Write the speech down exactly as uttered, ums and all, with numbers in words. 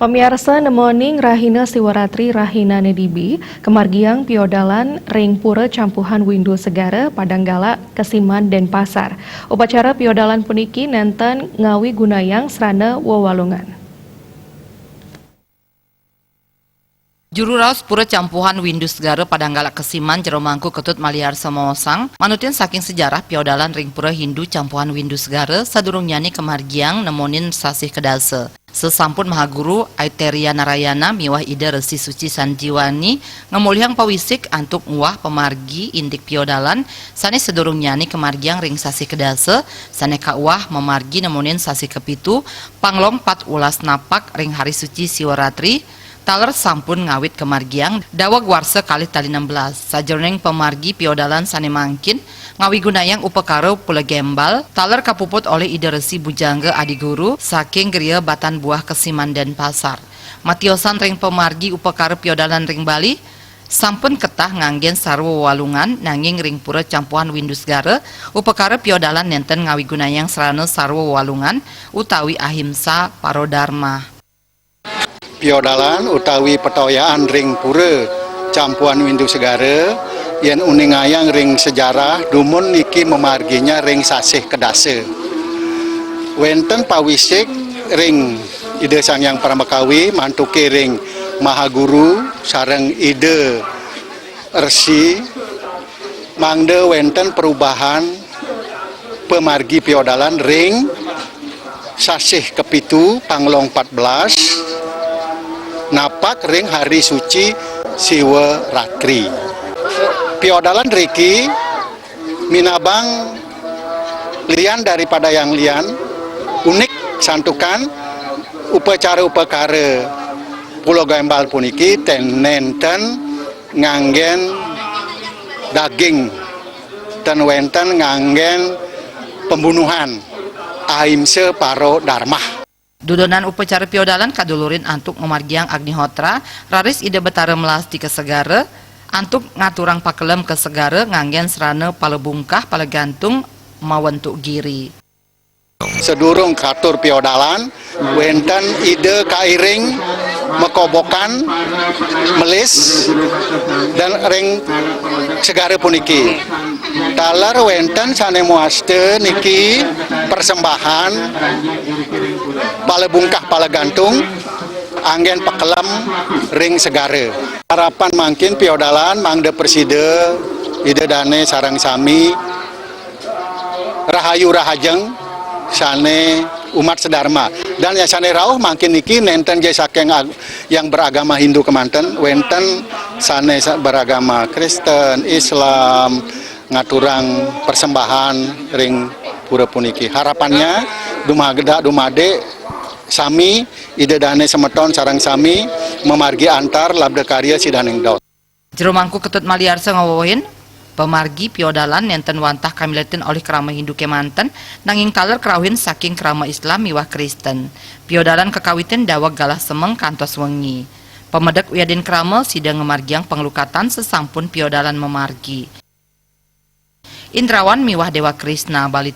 Pamiarsa, nemoning rahina Siwaratri rahinane dibi, kamargiang piodalan ring Pura Campuhan Windu Segara, Padanggala, Kesiman, Denpasar. Upacara piodalan puniki nenten ngawigunayang srana wewalungan. Juru raos Pura Campuhan Windu Segara, Padanggala, Kesiman, Jero Mangku Ketut Maliarsa maosang, manutin saking sejarah piodalan ring Pura Hindu Campuhan Windu Segara, sadurungnyane kamargiang nemonin sasih kedasa. Sasampun Mahaguru Aiteria Narayana miwah Ida Resi Suci Sanjiwani ngamolihang pawisik antuk nguah pamargi indik piodalan sane sadurungnyane kamargiang ring sasih kedasa, sane kauah mamargi nemonin sasih kepitu, panglong pat welas napak ring hari suci Siwaratri, taler sampun ngawit kamargiang daweg warsa kalih tali enam belas. Sajeroning pamargi piodalan sane mangkin, ngawigunayang upakara Pula Gembal, taler kapuput olih Ida Resi Bujangga Adi Guru saking Griya Batan Buah, Kesiman, Denpasar. Matiosan ring pamargi upakara piodalan ring Bali, sampun ketah nganggen sarwa wewalungan, nanging ring Pura Campuhan Windu Segara, upakara piodalan nenten ngawigunayang sarana sarwa wewalungan utawi ahimsa parodarma. Piodalan utawi patoyaan ring Pura Campuhan Windu Segara, yen uningayang ring sejarah, dumun niki mamarginya ring sasih kedasa. Wenten pawisik ring Ida Sang Hyang Paramakawi, mantuke ring Mahaguru sareng Ida Resi, mangda wenten perubahan pamargi piodalan ring sasih kepitu, panglong empat belas, napak ring hari suci Siwa Ratri. Piodalan riki minabang lian daripada yang lian, unik santukan upacara-upakara Pulau Gembal puniki ten nenten nganggen daging, ten wenten nganggen pembunuhan, ahimsa paro darma. Dudonan upacara piodalan kadulurin antuk mamargiang Agnihotra, raris Ida Betara melastika segara, antuk ngaturang pakelem ka segara nganggen srana pala bungkah, pala gantung, mawentuk giri. Sadurung katur piodalan, wenten Ida kairing makobokan, melis, dan ring segara puniki. Taler wenten sane mawasta niki persembahan pala bungkah pala gantung anggen pakelem ring segara. Harapan mangkin piodalan mangda prasida Ida Dane sareng sami rahayu rahajeng sane umat sedarma. Dan ya sane rauh mangkin niki nenten ja saking ag-, yang beragama Hindu kemanten, wenten sane sa-, beragama Kristen, Islam, ngaturang persembahan ring pura puniki. Harapannya dumagda dumade sami Ida Dane semeton sareng sami mamargi antar labda karya sidaning daus. Jero Mangku Ketut Maliarsa ngawewehin, pamargi piodalan nenten wantah kamiletin olih krama Hindu kemanten, nanging taler krauhin saking krama Islam miwah Kristen. Piodalan kakawitin daweg galah semeng kantos wengi. Pamedek wiadin krama sida ngamargiang panglukatan sasampun piodalan mamargi. Indrawan miwah Dewa Krisna Bali.